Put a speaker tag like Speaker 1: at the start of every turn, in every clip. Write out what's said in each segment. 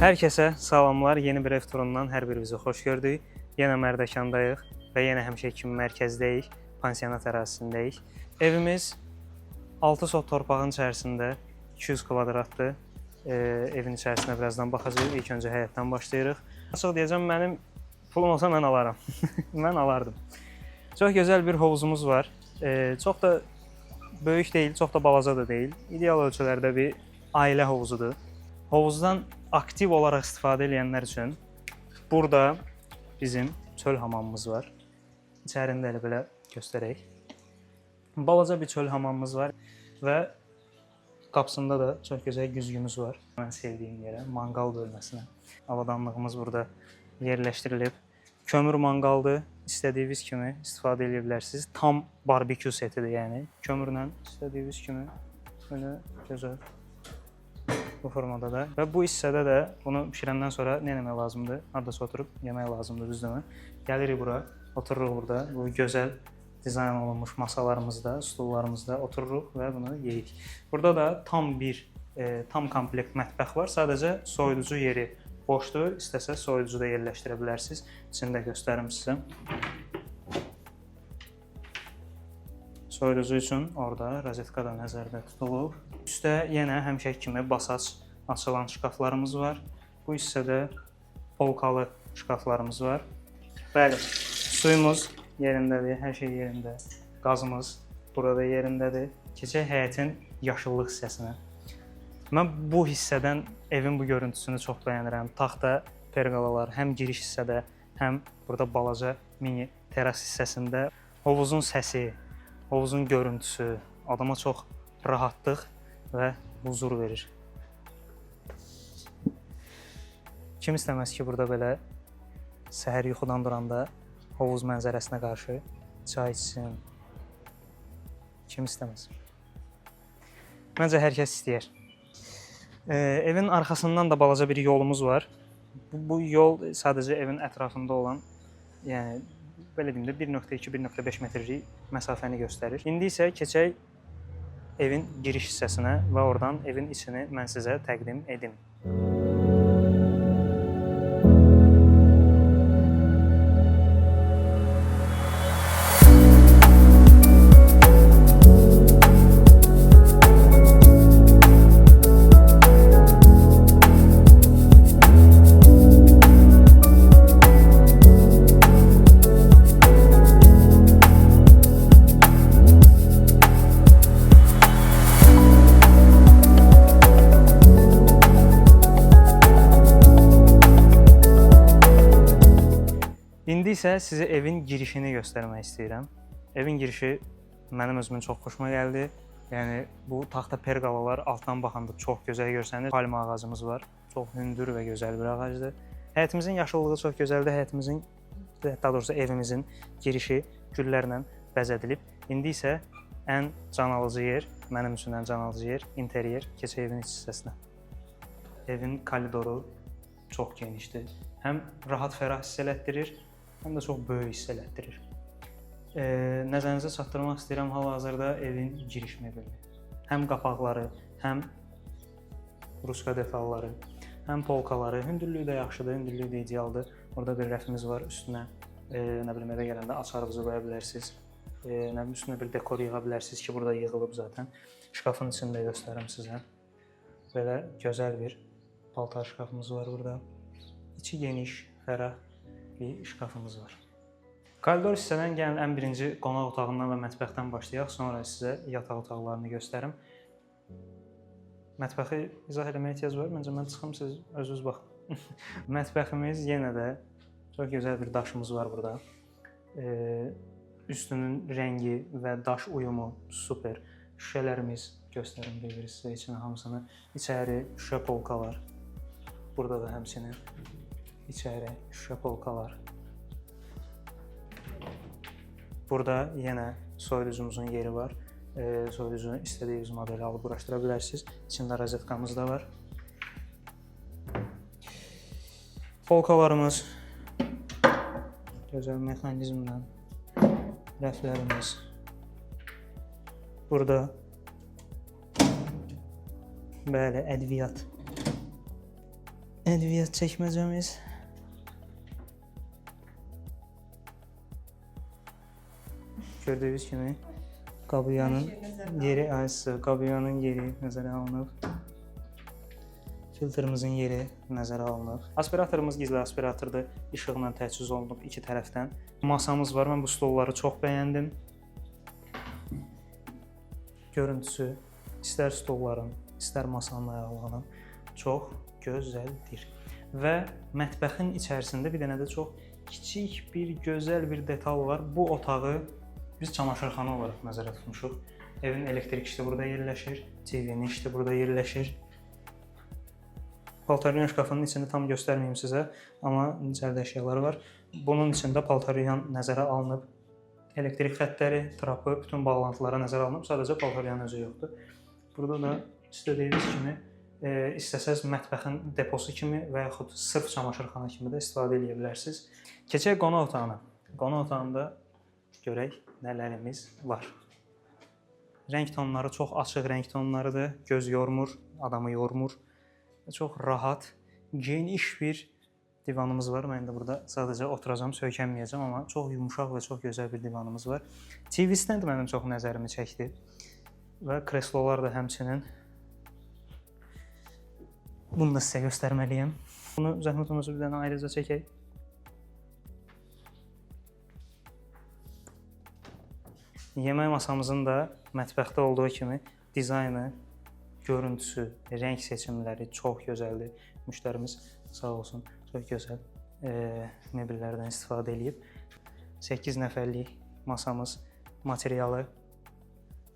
Speaker 1: Hər kəsə salamlar. Yeni bir ev turundan hər birinizi xoş gördük. Yenə Mərdəkandayıq və yenə həmişəki kimi mərkəzdəyik, pansionat ərazisindəyik. Evimiz 6 sot torpağın içərisində 200 kvadratdır. Evin içərisinə birazdan baxacağıq. İlk öncə həyətdən başlayırıq. Açıq deyəcəm, mənim pulum olsa mən alaram. Mən alardım. Çox gözəl bir hovuzumuz var. Çox da böyük deyil, çox da balaca da deyil. İdeal ölçülərdə bir ailə hovuzudur. Hovuzdan aktiv olaraq istifadə edənlər üçün burada bizim çöl hamamımız var. İçərində elə belə göstərək. Balaca bir çöl hamamımız var və qapısında da çox gözəl güzgümüz var. Mən sevdiyim yerə, manqal bölməsinə. Avadanlığımız burada yerləşdirilib. Kömür manqaldır. İstədiyiniz kimi istifadə edə bilərsiniz. Tam barbekü setidir yəni. Kömürlə istədiyiniz kimi belə gözəl bu formada da. Və bu hissədə də bunu bişirəndən sonra nə etmək lazımdır? Hardasa oturub yemək lazımdır, düzdürmü? Gəlirik bura, otururuq burada. Bu gözəl dizayn olunmuş masalarımızda, stullarımızda otururuq və bunu yeyirik. Burada da tam bir tam komplekt mətbəx var. Sadəcə soyuducu yeri boşdur. İstəsə soyuducu da yerləşdirə bilərsiniz. İçini də göstərim sizə. Soyuducu üçün orada rozetka da nəzərdə tutulub. Üstə yenə həmişəki kimi basac açılan şkaflarımız var. Bu hissədə polkalı şkaflarımız var. Bəli, suyumuz yerindədir, hər şey yerində. Qazımız burada yerindədir. Keçək həyətin yaşıllıq hissəsinə. Mən bu hissədən evin bu görüntüsünü çox bəyənirəm. Taxta perqalalar həm giriş hissədə, həm burada balaca mini teras hissəsində hovuzun səsi, hovuzun görüntüsü adama çox rahatlıq və huzur verir. Kim istəməz ki, burada belə səhər yuxudan duranda hovuz mənzərəsinə qarşı çay içsin. Kim istəməz? Məncə hər kəs istəyər. Evin arxasından da balaca bir yolumuz var. Bu yol sadəcə evin ətrafında olan, yəni belə deyim də 1.2-1.5 metrlik məsafəni göstərir. İndi isə keçək evin giriş hissəsinə və oradan evin içini mən sizə təqdim edim. İndi isə sizə evin girişini göstərmək istəyirəm. Evin girişi mənim özümün çox xoşuma gəldi. Yəni bu taxta perqalalar altdan baxanda çox gözəl görsənir. Palma ağacımız var. Çox hündür və gözəl bir ağacdır. Həyətimizin yaşıllığı çox gözəldir. Həyətimizin, daha doğrusu evimizin girişi güllərlə bəzədilib. İndi isə ən canalıcı yer, mənim üçün ən canalıcı yer interyer. Keçək evin iç hissəsinə. Evin koridoru çox genişdir. Həm rahat, fərah hiss elətdirir, həm də çox böyük hiss elətdirir. Nəzərinizə çatdırmaq istəyirəm hal-hazırda evin giriş mebeli. Həm qapaqları, həm ruska detalları, həm polkaları, hündürlüyü də yaxşıdır, hündürlüyü də idealdır. Orada bir rəfimiz var, üstünə nə bilim evə gələndə açarınızı qoya bilərsiniz. Nə bilim üstünə bir dekor yığa bilərsiniz ki, burada yığılıb zaten. Şkafın içini də göstərim sizə. Belə gözəl bir paltar şkafımız var burada. İçi geniş, fərah bir şkafımız var. Koridor hissədən gəlin ən birinci qonaq otağından və mətbəxdən başlayaq, sonra sizə yataq otaqlarını göstərim. Mətbəxi izah eləməyə ehtiyac var? Məncə mən çıxım, siz özünüz baxın. Mətbəximiz yenə də çox gözəl bir daşımız var burada. Üstünün rəngi və daş uyumu super. Şüşələrimiz göstərim bir-bir sizə içini hamısını. İçəri şüşə polkalar. Burada da həmçinin içəri şüşə polkalar. Burada yenə soyuducumuzun yeri var. Soyuducunu istədiyiniz modeli alıb quraşdıra bilərsiniz. İçində rozetkamız da var. Polkalarımız gözəl mexanizmlə, rəflərimiz. Burada bəli, ədviyyat Ədviyyat çəkməcəmiz. Gördüyünüz kimi qabıyanın yeri ayısı, qabıyanın yeri nəzərə alınıb. Filtrimizin yeri nəzərə alınıb. Aspiratorumuz gizli aspiratordur. İşıqla təchiz olunub iki tərəfdən. Masamız var. Mən bu stolları çox bəyəndim. Görüntüsü istər stolların, istər masanın ayaqlığının çox gözəldir. Və mətbəxin içərisində bir dənə də çox kiçik bir gözəl bir detal var. Bu otağı biz çamaşırxana olaraq nəzərə tutmuşuq. Evin elektrik işi burada yerləşir, TV-nin işi burada yerləşir. Paltaryan şkafının içini tam göstərməyim sizə, amma içəridə əşyalar var. Bunun içində paltaryan nəzərə alınıb. Elektrik xəttləri, trapı, bütün bağlantılara nəzərə alınıb. Sadəcə paltaryanın özü yoxdur. Burada da istədiyiniz kimi, istəsəz mətbəxin deposu kimi və yaxud sırf çamaşırxana kimi də istifadə edə bilərsiniz. Keçək qonaq otağına. Qonaq otağında görək nələrimiz var. Rəng tonları çox açıq rəng tonlarıdır. Göz yormur, adamı yormur. Çox rahat, geniş bir divanımız var. Mən də burada sadəcə oturacağam, söykənməyəcəm, amma çox yumşaq və çox gözəl bir divanımız var. TV stand mənim çox nəzərimi çəkdi. Və kreslolar da həmçinin. Bunu da sizə göstərməliyəm. Bunu zəhmət olmasa bir dənə ayrıca çəkək. Yemək masamızın da mətbəxdə olduğu kimi dizaynı, görüntüsü, rəng seçimləri çox gözəldir. Müştərimiz sağ olsun, çox gözəl mebellərdən istifadə eləyib. 8 nəfərlik masamız, materialı,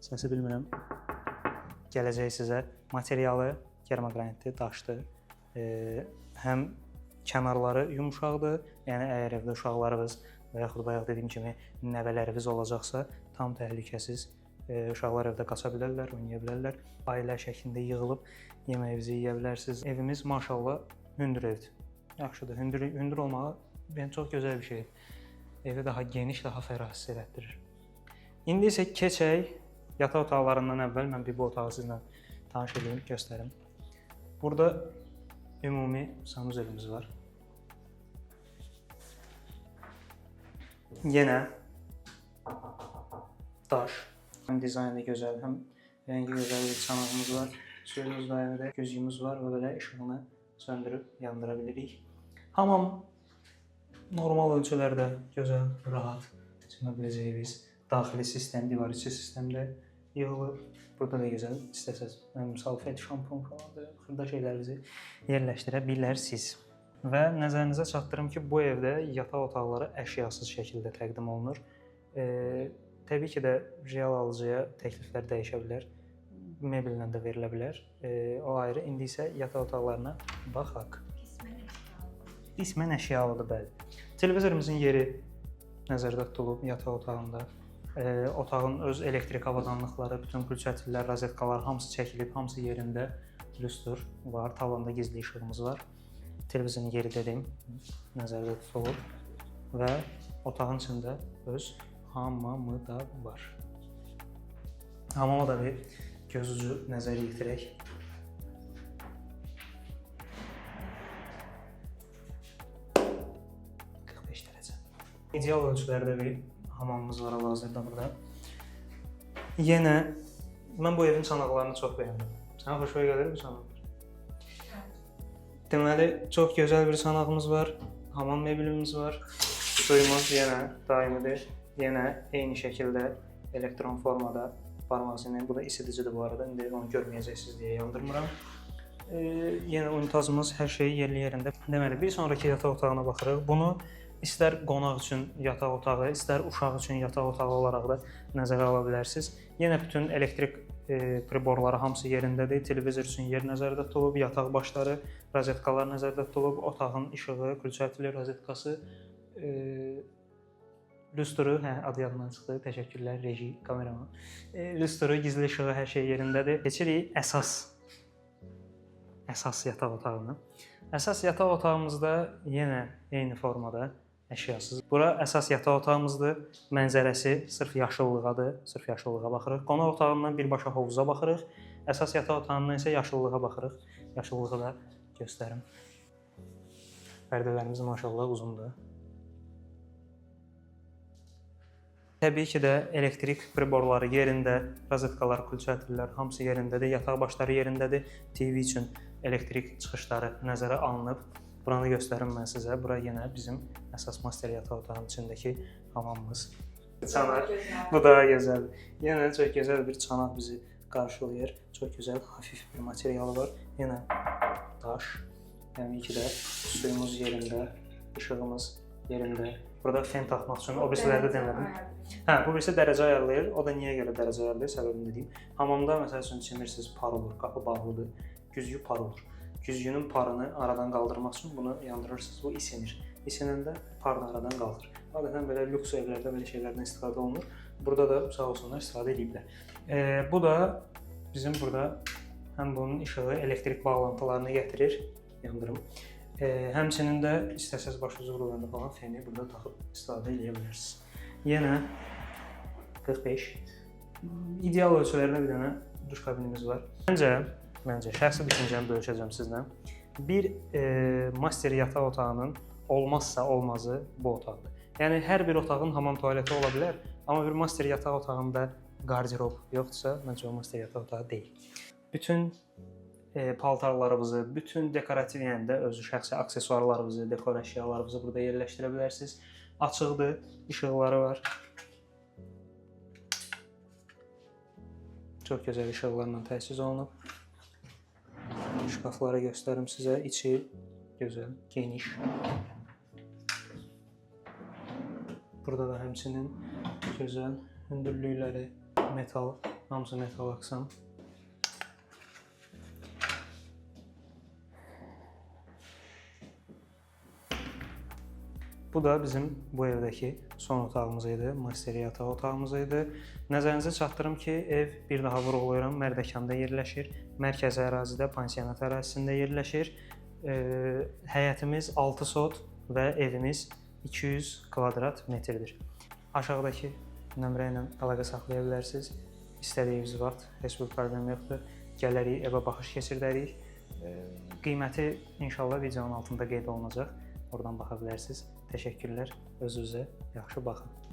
Speaker 1: səsi bilmirəm, gələcək sizə. Materialı kermogranitdir, daşdır. Həm kənarları yumşaqdır, yəni əgər evdə uşaqlarınız və yaxud bayaq dediyim kimi nəvələriniz olacaqsa, tam təhlükəsiz. Uşaqlar evdə qaça bilərlər, oynaya bilərlər. Ailə şəklində yığılıb yeməyinizi yeyə bilərsiniz. Evimiz maşallah hündür evdir. Yaxşıdır. Hündür olmağı yəni çox gözəl bir şeydir. Evi daha geniş, daha fərah hiss elətdirir. İndi isə keçək yataq otaqlarından əvvəl mən bir bu otağı sizlə tanış edeyim, göstərim. Burada ümumi sanuzelimiz var. Yenə daş. Həm dizaynı gözəl, həm rəngi gözəl bir çanağımız var. Suyumuz daimidir, güzgümüz var və belə işığını söndürüb yandıra bilirik. Hamam normal ölçülərdə gözəl, rahat çimə biləcəyiniz daxili sistem, divar içi sistemdə yığılıb. Burada da gözəl, istəsəz, salfet, şampun falan da xırda şeylərinizi yerləşdirə bilərsiniz. Və nəzərinizə çatdırım ki, bu evdə yataq otaqları əşyasız şəkildə təqdim olunur. Təbii ki də real alıcıya təkliflər dəyişə bilər. Mebellə də verilə bilər. O ayrı. İndi isə yataq otaqlarına baxaq. Qismən əşyalıdır, bəli. Televizorumuzun yeri nəzərdə tutulub yataq otağında. Otağın öz elektrik avadanlıqları, bütün pülçətillər, rozetkalar hamısı çəkilib, hamısı yerində. Lüstr var, tavanda gizli işığımız var. Televizorun yeri dedim, nəzərdə tutulub və otağın içində öz hamamı da var. Hamama da bir göz ucu nəzər yetirək. ...45 dərəcə. İdeal ölçülərdə bir hamamımız var hal-hazırda burada. Yenə mən bu evin çanaqlarını çox bəyəndim. Sənə xoşuna gəlir bu çanaqlar? Deməli, çox gözəl bir çanağımız var. Hamam mebelimiz var. Suyumuz yenə daimidir. Yenə eyni şəkildə elektron formada barmaq izi. Bu da isidicidir bu arada. İndi onu görməyəcəksiniz deyə yandırmıram. Yenə unitazımız, hər şey yerli yerində. Deməli, bir sonraki yataq otağına baxırıq. Bunu istər qonaq üçün yataq otağı, istər uşaq üçün yataq otağı olaraq da nəzərə ala bilərsiniz. Yenə bütün elektrik priborları hamısı yerindədir. Televizor üçün yer nəzərdə tutulub, yataq başları, rozetkalar nəzərdə tutulub, otağın işığı, külçətli rozetkası, lüstru, hə, adı yadımdan çıxdı. Təşəkkürlər reji, kameraman. Lüstru, gizli işığı, hər şey yerindədir. Keçirik əsas yataq otağına. Əsas yataq otağımızda yenə eyni formada əşyasız. Bura əsas yataq otağımızdır. Mənzərəsi sırf yaşıllığadır. Sırf yaşıllığa baxırıq. Qonaq otağından birbaşa hovuza baxırıq. Əsas yataq otağından isə yaşıllığa baxırıq. Yaşıllığı da göstərim. Pərdələrimiz maşallah uzundur. Təbii ki də elektrik priborları yerində, rozetkalar, kulçatillər hamısı yerindədir, yataq başları yerindədir. TV üçün elektrik çıxışları nəzərə alınıb. Buranı göstərim mən sizə. Bura yenə bizim əsas master yataq otağının içindəki hamamımız. Çanaq. Bu daha gözəldir. Yenə çox gözəl bir çanaq bizi qarşılayır. Çox gözəl, hafif bir materialı var. Yenə daş. Təbii ki də suyumuz yerində, işığımız yerində. Burada fen taxmaq üçün o birisilərdə demədim. Hə, bu birisi dərəcə ayarlayır. O da niyə görə dərəcə ayarlayır, səbəbini də deyim. Hamamda məsəl üçün çimirsiniz, par olur, qapı bağlıdır. Güzgü par olur. Güzgünün parını aradan qaldırmaq üçün bunu yandırırsınız, bu isinir. İsinəndə par da aradan qalxır. Adətən belə lüks evlərdə belə şeylərdən istifadə olunur. Burada da sağ olsunlar istifadə ediblər. Bu da bizim burada həm bunun işığı elektrik bağlantılarını gətirir, yandırım. Həmçinin də istəsəz başınızı vurulanda falan feni burada taxıb istifadə edə bilərsiniz. Yenə 45 ideal ölçülərdə bir dənə duş kabinimiz var. Məncə şəxsi düşüncəmi bölüşəcəm sizlə. Bir master yataq otağının olmazsa olmazı bu otaqdır. Yəni hər bir otağın hamam tualeti ola bilər, amma bir master yataq otağında qarderob yoxdursa, məncə o master yataq otağı deyil. Bütün paltarlarınızı, bütün dekorativ, yəni də özü şəxsi aksesuarlarınızı, dekor əşyalarınızı burada yerləşdirə bilərsiniz. Açıqdır, işıqları var. Çox gözəl işıqlarla təchiz olunub. Şkafları göstərim sizə. İçi gözəl, geniş. Burada da həmçinin gözəl hündürlükləri, metal, hamısı metal aksam. Bu da bizim bu evdəki son otağımız idi, master yataq otağımız idi. Nəzərinizə çatdırım ki, ev bir daha vurğulayıram, Mərdəkanda yerləşir. Mərkəzi ərazidə, pansionat ərazisində yerləşir. Həyətimiz 6 sot və evimiz 200 kvadrat metrdir. Aşağıdakı nömrə ilə əlaqə saxlaya bilərsiniz. İstədiyiniz vaxt heç bir problem yoxdur. Gələrik, evə baxış keçirdərik. Qiyməti inşallah videonun altında qeyd olunacaq. Oradan baxa bilərsiniz. Təşəkkürlər. Özünüzə yaxşı baxın.